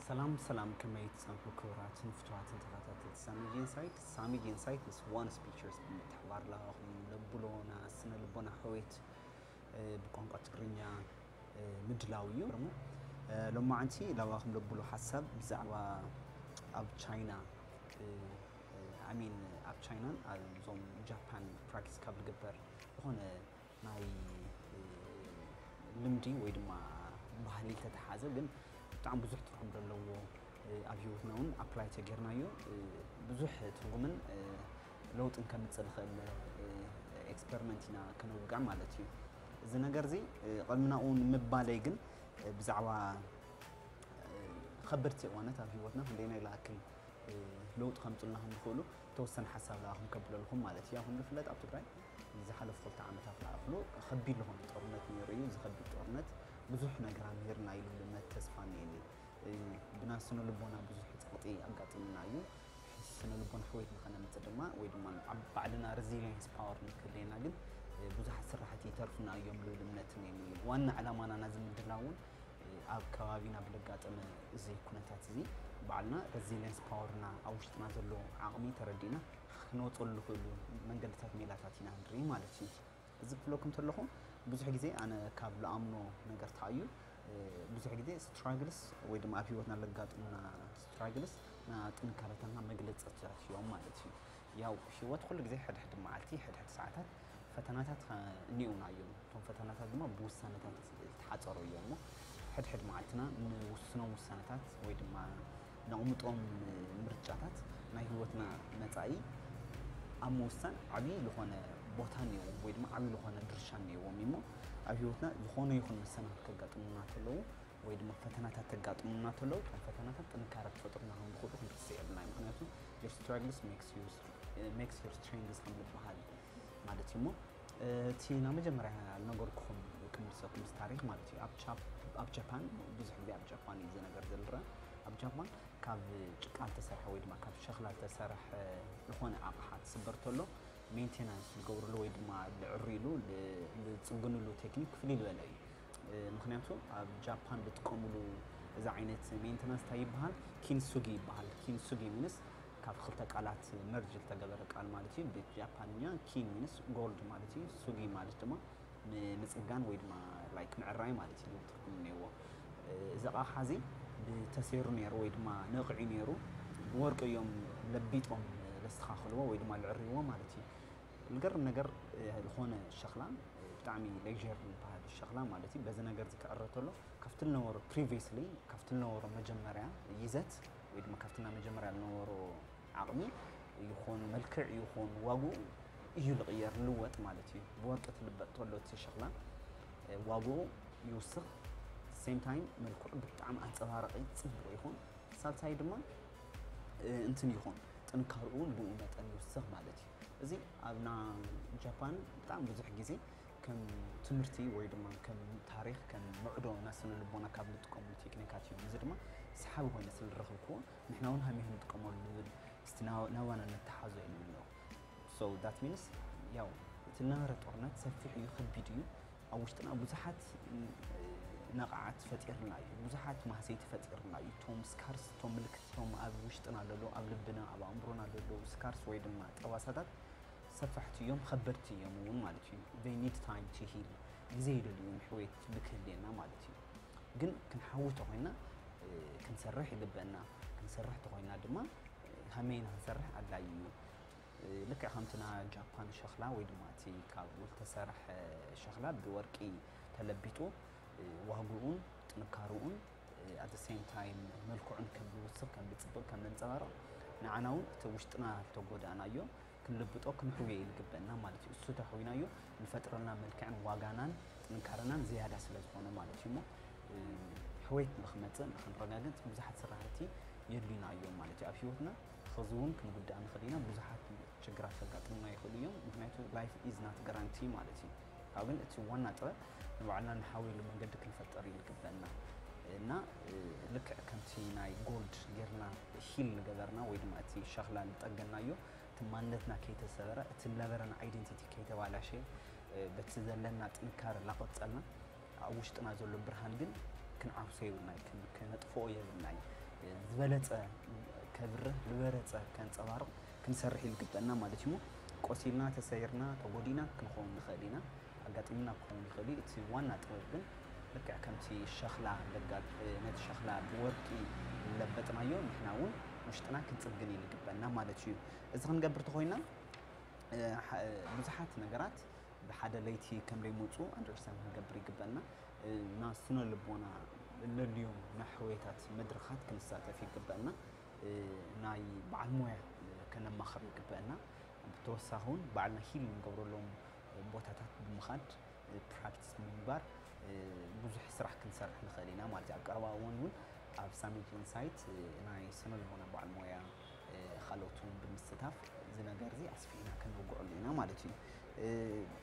ሰላም ሰላም፣ ከመይ ትጸንሑ ክቡራትን ፍቱዋትን ተኸታተልቲ ሳሚ ጄንሳይት? ሳሚ ጄንሳይት ምስ ዋንስ ፒክቸርስ ብምትሕባር ላባኹም ለብሎና ስነ ልቦና ሕዌት ብቋንቋ ትግርኛ ምድላው እዩ። ሎማዓንቲ ላባኹም ለብሎ ሓሳብ ብዛዕባ ኣብ ቻይና፣ ኣሚን፣ ኣብ ቻይናን ኣብዞም ጃፓን ፕራክቲስ ካብ ዝግበር ዝኾነ ናይ ልምዲ ወይ ድማ ባህሊ ተተሓዘ ግን ብጣዕሚ ብዙሕ ትርጉም ዘለዎ፣ ኣብ ህይወትና እውን ኣፕላይ ተጌርናዮ ብዙሕ ትርጉምን ለውጥን ከምፅእ ዝኽእል ኤክስፐሪመንት ኢና ከነውግዕ ማለት እዩ። እዚ ነገር እዚ ቅድሚ ናብኡ ንምባለይ ግን ብዛዕባ ከበድቲ እዋናት ኣብ ህይወትና ክንደይናይ ዝኣክል ለውጢ ከምፅልና ከም ዝኽእሉ ተወሰነ ሓሳብ ዝኣኹም ከብለልኩም ማለት እዩ። ኣኹም ዝፍለጥ ኣብ ትግራይ ዝሓለፉ ክልተ ዓመታት ዝኣኽሉ ከቢድ ዝኾነ ጦርነት ነይሩ እዩ። እዚ ከቢድ ጦርነት ብዙሕ ነገር ኣምሂርና ኢሉ ልነት ተስፋ እኒኤኒ። ብና ስነ ልቦና ብዙሕ ፀቕጢ ኣጋጢምና እዩ። ስነ ልቦና ሕወየት ንኸነምፅእ ድማ ወይ ድማ ኣብ ባዕልና ሬዚሊየንስ ፓወር ንክህልየና ግን ብዙሓት ስራሕቲ ይተርፉና እዮም ልብል እምነት እኒኤኒ። ዋና ዕላማና ናዚ ምድላው እውን ኣብ ከባቢና ብለጋጠመ እዚ ኩነታት እዚ ባዕልና ሬዚሊየንስ ፓወርና ኣብ ውሽጥና ዘሎ ዓቕሚ ተረዲእና ክንወፀሉ ንኽእሉ መንገድታት ሜላታት ኢና ንርኢ ማለት እዩ። እዚ ክብለኩም እንተለኹ ብዙሕ ግዜ ኣነ ካብ ልኣምኖ ነገር ተኣዩ ብዙሕ ግዜ ስትራግልስ ወይ ድማ ኣብ ህይወትና ለጋጥሙና ስትራግልስ ና ጥንካረታትና መግለፅታት እዮም ማለት እዩ። ያው ህይወት ኩሉ ግዜ ሕድሕድ መዓልቲ ሕድሕድ ሰዓታት ፈተናታት እኒኡና እዮም። እቶም ፈተናታት ድማ ብውሳነታት ዝተሓፀሩ እዮም እሞ ሕድሕድ መዓልትና ንውስኖም ውሳነታት ወይ ድማ ነቕምጦም ምርጫታት ናይ ህይወትና መፃኢ ኣብ ምውሳን ዓብዪ ዝኾነ ቦታ እኒዎም ወይ ድማ ዓብዪ ዝኾነ ድርሻ እኒዎም እሞ ኣብ ህይወትና ዝኾነ ይኹን መሰናክል ከጋጥሙና ከለዉ ወይ ድማ ፈተናታት ተጋጥሙና ከለዉ እቶም ፈተናታት ጥንካረ ክፈጥሩና ከም ዝኽእሉ ክንርስዕ የብልና እዩ። ምክንያቱ your struggles makes you makes your strengths ከም ዝበሃል ማለት እዩ እሞ እቲ ናብ መጀመርያ ዝነገርኩኹም ክምልሰኩም ምስ ታሪኽ ማለት እዩ። ኣብ ጃፓን ብዙሕ ግዜ ኣብ ጃፓን እዩ እዚ ነገር ዝርአ። ኣብ ጃፓን ካብ ጭቃ ዝተሰርሐ ወይ ድማ ካብ ሸኽላ ዝተሰርሐ ዝኾነ ኣቕሓ ክስበር ተሎ ሜንቴናንስ ዝገብርሉ ወይ ድማ ልዕርይሉ ልፅግንሉ ቴክኒክ ፍልይ ዝበለ እዩ። ምክንያቱ ኣብ ጃፓን ዝጥቀምሉ እዚ ዓይነት ሜንቴናንስ እንታይ ይበሃል? ኪንሱጊ ይበሃል። ኪንሱጊ ሚንስ ካብ ክልተ ቃላት መርጅ ዝተገበረ ቃል ማለት እዩ። ብጃፓንኛ ኪን ሚንስ ጎልድ ማለት እዩ። ሱጊ ማለት ድማ ንምፅጋን ወይ ድማ ላይክ ምዕራይ ማለት እዩ ትርጉም እኒዎ። እዚ ኣቕሓ እዚ ብተሰይሩ ነይሩ ወይ ድማ ነቕዒ ነይሩ ብወርቂ እዮም ለቢጦም ዘስተኻኽልዎ ወይ ድማ ልዕርይዎ ማለት እዩ። ዝገርም ነገር ዝኾነ ሸኽላ ብጣዕሚ ሌክር ዝበሃል ሸኽላ ማለት እዩ በዚ ነገር እዚ ክዕረ ተሎ ካብቲ ዝነበሮ ፕሪቪየስሊ ካብቲ ዝነበሮ መጀመርያ ይዘት ወይ ድማ ካብቲ ናብ መጀመርያ ዝነበሮ ዓቕሚ ይኹን መልክዕ ይኹን ዋግኡ እዩ ዝቕየር ዝልወጥ ማለት እዩ። ብወርቂ ትልበጥ ተሎ እቲ ሸኽላ ዋግኡ ይውስኽ፣ ሴም ታይም መልክዑ ብጣዕሚ ኣንፀባራቒ ፅቡቕ ይኹን፣ ሳልሳይ ድማ እንትን ይኹን ጥንካርኡ እውን ብኡ መጠን ይውስኽ ማለት እዩ። እዚ ኣብና ጃፓን ብጣዕሚ ብዙሕ ግዜ ከም ትምህርቲ ወይ ድማ ከም ታሪኽ ከም ምዕዶ ናይ ስነ ልቦና ካብ ንጥቀምሉ ቴክኒካት እዮም። እዚ ድማ ሰሓቢ ኮይነ ስለ ዝረኸብክዎ ንሕና እውን ሃሚህ ንጥቀመሉ ዝብል እስቲ ናባና ነተሓዞ እዩ ንብል ኣለኹ። So that means ያው እቲ ዝነበረ ጦርነት ሰፊሕ እዩ፣ ከቢድ እዩ። ኣብ ውሽጥና ብዙሓት ነቕዓት ፈጢርና እዩ፣ ብዙሓት ማህሰይቲ ፈጢርና እዩ። እቶም ስካርስ እቶም ምልክት እቶም ኣብ ውሽጥና ለሎ ኣብ ልብና ኣብ ኣእምሮና ለሎ ስካርስ ወይ ድማ ጠባሳታት ሰፋሕቲ እዮም፣ ከበድቲ እዮም እውን ማለት እዩ። They need time to heal፣ ግዜ ይደልዩ እዮም ሕወየት ብክህልየና ማለት እዩ። ግን ክንሓዊ ተኮይና ክንሰርሕ ይግበና። ክንሰርሕ ተኮይና ድማ ሃመይና ክንሰርሕ ኣድላይ እዩ። ልክዕ ከምቲ ና ጃፓን ሸኽላ ወይ ድማ እቲ ካብ ዝተሰርሐ ሸኽላ ብወርቂ ተለቢጡ ዋግኡን ጥንካርኡን ኣት ሴም ታይም መልክዑን ከም ዝውስኽ ከም ዝፅብቕ ከም ዘንፀባርቕ ንዓና እውን እቲ ውሽጥና ዝተጎዳእናዮ ክንልብጦ ክንሕውዮ እዩ ዝግበአና ማለት እዩ። እሱ ተሕዊናዮ ንፈጥረልና መልክዕን ዋጋናን ጥንካረናን ዝያዳ ስለ ዝኾነ ማለት እዩ እሞ ሕወየት ንክመፅእ ንክንረጋገፅ ብዙሓት ስራሕቲ የድልዩና እዮም ማለት እዩ። ኣብ ህይወትና ኸዚ እውን ክንጉዳእ ንኽእል ኢና። ብዙሓት ችግራት ከጋጥሙና ይኽእሉ እዮም። ምክንያቱ life is not guarantee ማለት እዩ። ካብ ግን እቲ ዋና ጥበብ ንባዕልና ንሓውየሉ መንገዲ ክንፈጠር እዩ ዝግበና እና ልክዕ ከምቲ ናይ ጎልድ ጌርና ሂል ንገበርና ወይ ድማ እቲ ሸኽላ ንጠገናዮ እቲ ማንነትና ከይተሰበረ እቲ ነበረና ኣይደንቲቲ ከይተባላሸ በቲ ዘለና ጥንካረ ላቆፀልና ኣብ ውሽጥና ዘሎ ብርሃን ግን ክንዓብሶ የብልናይ፣ ክነጥፍኦ የብልናይ። ዝበለፀ ከብርህ ዝበለፀ ከንፀባርቕ ክንሰርሕ ይልግበና ማለት እዩ። ቆሲልና ተሰይርና ተጎዲና ክንኸውን ንኽእል ኢና። ኣጋጢምና ክኸውን ይኽእል እዩ። እቲ ዋና ጥበብ ግን ልክዕ ከምቲ ሸኽላ ለጋጥ ነቲ ሸኽላ ብወርቂ ለበጥናዮ ንሕና እውን ውሽጥና ክንፅግን ይልግበና ማለት እዩ። እዚ ክንገብር ተኾይና ብዙሓት ነገራት ብሓደ ለይቲ ከም ዘይመፁ ኣንደርስታንድ ክንገብር ይግበና። እና ስነ ልቦና ለልዮም ናሕወየታት መድረኻት ክንሳተፍ ይግበና። ናይ በዓል ሞያ ከነማኽር ይግበና። ብተወሳኺ እውን ባዕልና ሂል ንገብረሎም ቦታታት ብምኻድ ፕራክቲስ ብምግባር ብዙሕ ስራሕ ክንሰርሕ ንኽእል ኢና ማለት እዩ። ኣብ ቀረባ እዋን እውን ኣብ ሳሚት ኢንሳይት ናይ ስነ ልቦና በዓል ሞያ ካልኦት እውን ብምስታፍ እዚ ነገር እዚ ኣስፊሕና ከነውግዐሉ ኢና ማለት እዩ።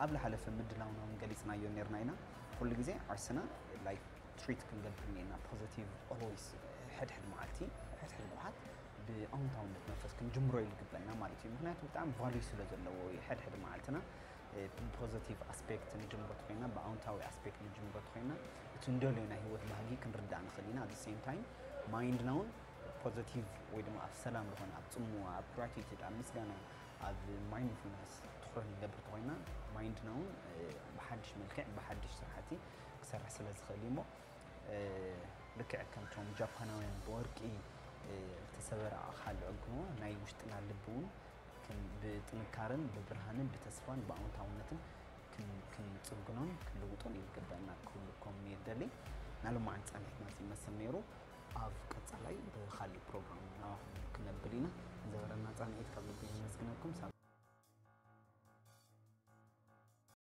ኣብ ዝሓለፈ ምድላውና እውን ገሊፅናዮ ነርና ኢና። ኩሉ ግዜ ዓርስና ላይፍ ትሪት ክንገብር እኒና ፖዘቲቭ ኦልዌይስ። ሕድሕድ መዓልቲ ሕድሕድ ጉሓት ብኣውንታውነት መንፈስ ክንጅምሮ ይልግበና ማለት እዩ። ምክንያቱ ብጣዕሚ ቫልዩ ስለ ዘለዎ እዩ። ሕድሕድ መዓልትና ብፖዘቲቭ ኣስፔክት ንጅምሮ ተኮይና ብኣውንታዊ ኣስፔክት ንጅምሮ ተኮይና እቲ እንደልዮ ናይ ህይወት ባህጊ ክንርዳእ ንኽእል ኢና። ኣት ሴም ታይም ማይንድና እውን ፖዘቲቭ ወይ ድማ ኣብ ሰላም ዝኾነ ኣብ ፅምዋ ኣብ ግራቲቱድ ኣብ ምስጋና ኣብ ማይንድፉልነስ ትኩረት ንገብር ተኮይና ማይንድና እውን ብሓድሽ መልክዕ ብሓድሽ ስራሕቲ ክሰርሕ ስለ ዝኽእል እዩ። እሞ ልክዕ ከምቶም ጃፓናውያን ብወርቂ ዝተሰበረ ኣኻል ዕግኖ ናይ ውሽጥና ልቢ እውን ብጥንካረን ብብርሃንን ብተስፋን ብኣውንታውነትን ክንፅግኖን ክንልውጦን ይግበና ክብልኩም የደሊ። ናሎማዓንቲ ፃንሒትና እዚ ይመስል ነይሩ። ኣብ ቀፃላይ ብካሊእ ፕሮግራም ናባኹም ክነብል ኢና። ንዘበረና ፃንሒት ካብ ልቢ የመስግነኩም።